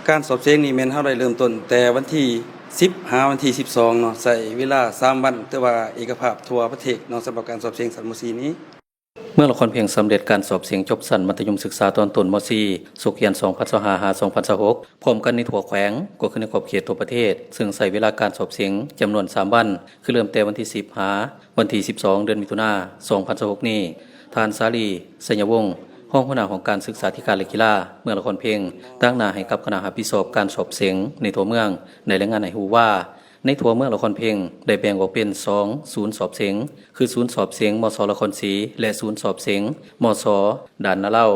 ການສອບເສັງນີ້ແມ່ນເຮົາໄດ້ເລີ່ມຕົ້ນແຕ່ວັນທີສິບຫາວັນທີສິບສອງເນາະ, ໃຊ້ເວລາສາມວັນ, ຖືວ່າເອກະພາບທົ່ວປະເທດເນາະ ສຳລັບການສອບເສັງຊັ້ນ ມ.ສີ່ ນີ້. ເມືອງລະຄອນເພັງສຳເລັດການສອບເສັງຈົບຊັ້ນມັດທະຍົມສຶກສາຕອນຕົ້ນ ມ.ສີ່ ສົກຮຽນສອງພັນຊາວຫ້າ ຫາ ສອງພັນຊາວຫົກ ພ້ອມກັນໃນທົ່ວແຂວງ, ກໍຄືໃນຂອບເຂດທົ່ວປະເທດ, ເຊິ່ງໃຊ້ເວລາການສອບເສັງຈຳນວນສາມວັນ, ຄືເລີ່ມແຕ່ວັນທີສິບຫາວັນທີສິບສອງ ເດືອນມິຖຸນາ ສອງພັນຊາວຫົກນີ້. ທ່ານ ສາລີ ໄຊຍະວົງ ຮອງຫົວໜ້າຫ້ອງການສຶກສາທິການ ແລະ ກິລາ ເມືອງລະຄອນເພັງ ຕາງໜ້າໃຫ້ກັບຄະນະຮັບຜິດຊອບການສອບເສັງໃນທົ່ວເມືອງ ໄດ້ລາຍງານໃຫ້ຮູ້ວ່າ ໃນທົ່ວເມືອງລະຄອນເພັງ ໄດ້ແບ່ງອອກເປັນສອງສູນສອບເສັງ ຄືສູນສອບເສັງ ມສ ລະຄອນສີ ແລະ ສູນສອບເສັງ ມສ ດ່ານນາລາວ.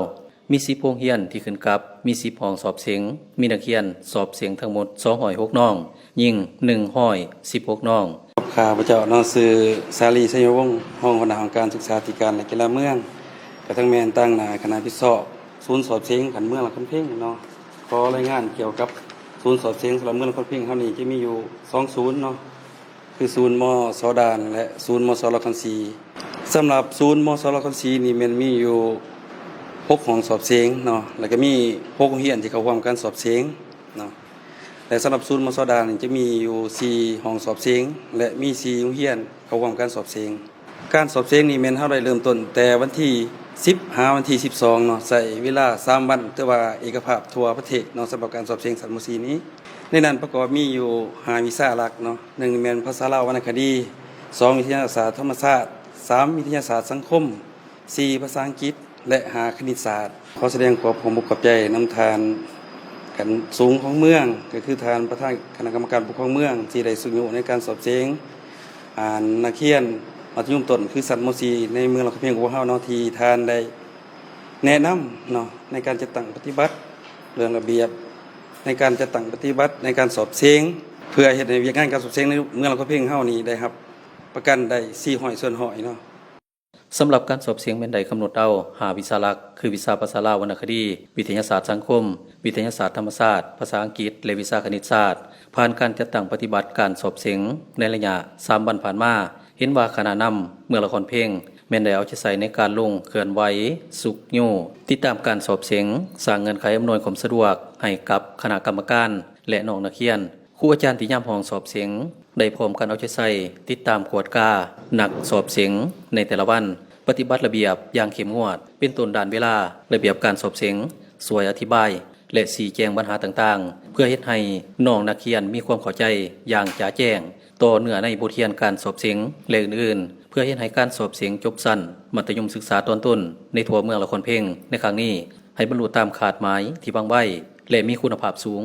ມີສິບໂຮງຮຽນທີ່ຂຶ້ນກັບ, ມີສິບຫ້ອງສອບເສັງ, ມີນັກຮຽນສອບເສັງທັງໝົດສອງຮ້ອຍຫົກນ້ອງ, ຍິງໜຶ່ງຮ້ອຍສິບຫົກນ້ອງ. ຂ້າພະເຈົ້າເນາະ ຊື່ ສາລີ ໄຊຍະວົງ ຮອງຫົວໜ້າຫ້ອງການສຶກສາທິການ ແລະ ກິລາເມືອງ, ກະທັງແມ່ນຕາງໜ້າຄະນະຮັບຜິດຊອບສູນສອບເສັງຂັ້ນເມືອງລະຄອນເພັງເນາະ, ຂໍລາຍງານກ່ຽວກັບສູນສອບເສັງສຳລັບເມືອງລະຄອນເພັງເຮົານີ້ ຈະມີຢູ່ສອງສູນເນາະ. ຄືສູນ ມສ ດ່ານ ແລະ ສູນ ມສ ລະຄອນສີ. ສຳລັບສູນ ມສ ລະຄອນສີນີ້ແມ່ນມີຢູ່ຫົກຫ້ອງສອບເສັງເນາະ, ແລ້ວກໍມີຫົກໂຮງຮຽນທີ່ເຂົ້າຮ່ວມການສອບເສັງເນາະ, ແລະ ສຳລັບສູນ ມສ ດ່ານ ຈະມີຢູ່ສີ່ຫ້ອງສອບເສັງ ແລະ ມີສີ່ໂຮງຮຽນເຂົ້າຮ່ວມການສອບເສັງ. ການສອບເສັງນີ້ແມ່ນເຮົາໄດ້ເລີ່ມຕົ້ນແຕ່ວັນທີສິບຫາວັນທີສິບສອງເນາະ, ໃຊ້ເວລາສາມວັນ, ຖືວ່າເອກະພາບທົ່ວປະເທດເນາະ ສຳລັບການສອບເສັງຊັ້ນ ມ.ສີ່ ນີ້. ໃນນັ້ນປະກອບມີຢູ່ຫ້າວິຊາຫຼັກເນາະ, ໜຶ່ງແມ່ນພາສາລາວວັນນະຄະດີ, ສອງວິທະຍາສາດທຳມະຊາດ, ສາມວິທະຍາສາດສັງຄົມ, ສີ່ພາສາອັງກິດ ແລະ ຫ້າຄະນິດສາດ. ຂໍສະແດງຄວາມຂອບອົກຂອບໃຈນຳທ່ານຂັ້ນສູງຂອງເມືອງ, ກໍຄືທ່ານປະທານຄະນະກຳມະການປົກຄອງເມືອງ ທີ່ໄດ້ຊຸກຍູ້ໃນການສອບເສັງ ອ່າ ນັກຮຽນມັດທະຍົມຕົ້ນ ຄືຊັ້ນ ມ.ສີ່ ໃນເມືອງລະຄອນເພັງຂອງພວກເຮົາເນາະ, ທີ່ທ່ານໄດ້ແນະນຳເນາະ ໃນການຈັດຕັ້ງປະຕິບັດເລື່ອງລະບຽບ ໃນການຈັດຕັ້ງປະຕິບັດໃນການສອບເສັງ, ເພື່ອເຮັດໃຫ້ວຽກງານການສອບເສັງໃນເມືອງລະຄອນເພັງເຮົານີ້ໄດ້ຮັບປະກັນໄດ້ສີ່ຮ້ອຍສ່ວນຮ້ອຍເນາະ. ສຳລັບການສອບເສັງແມ່ນໄດ້ກຳນົດເອົາຫ້າວິຊາຫຼັກ ຄື ວິຊາພາສາລາວວັນນະຄະດີ, ວິທະຍາສາດສັງຄົມ, ວິທະຍາສາດທຳມະຊາດ, ພາສາອັງກິດ ແລະ ວິຊາຄະນິດສາດ. ຜ່ານການຈັດຕັ້ງປະຕິບັດການສອບເສັງໃນໄລຍະສາມວັນຜ່ານມາ, ເຫັນວ່າຄະນະນຳເມືອງລະຄອນເພັງແມ່ນໄດ້ເອົາໃຈໃສ່ໃນການລົງເຄື່ອນໄຫວ, ຊຸກຍູ້, ຕິດຕາມການສອບເສັງ, ສ້າງເງື່ອນໄຂອຳນວຍຄວາມສະດວກໃຫ້ກັບຄະນະກຳມະການ ແລະ ນ້ອງນັກຮຽນ. ຄູອາຈານທີ່ຍາມຫ້ອງສອບເສັງ ໄດ້ພ້ອມກັນເອົາໃຈໃສ່ ຕິດຕາມກວດການັກສອບເສັງໃນແຕ່ລະວັນ, ປະຕິບັດລະບຽບຢ່າງເຂັ້ມງວດ, ເປັນຕົ້ນດ້ານເວລາ, ລະບຽບການສອບເສັງ, ຊ່ວຍອະທິບາຍ ແລະ ຊີ້ແຈງບັນຫາຕ່າງໆ ເພື່ອເຮັດໃຫ້ນ້ອງນັກຮຽນມີຄວາມເຂົ້າໃຈຢ່າງຈະແຈ້ງຕໍ່ເນື້ອໃນບົດຮຽນການສອບເສັງ ແລະ ອື່ນໆ, ເພື່ອເຮັດໃຫ້ການສອບເສັງຈົບຊັ້ນມັດທະຍົມສຶກສາຕອນຕົ້ນໃນທົ່ວເມືອງລະຄອນເພັງໃນຄັ້ງນີ້ ໃຫ້ບັນລຸຕາມຄາດໝາຍທີ່ວາງໄວ້ ແລະ ມີຄຸນນະພາບສູງ.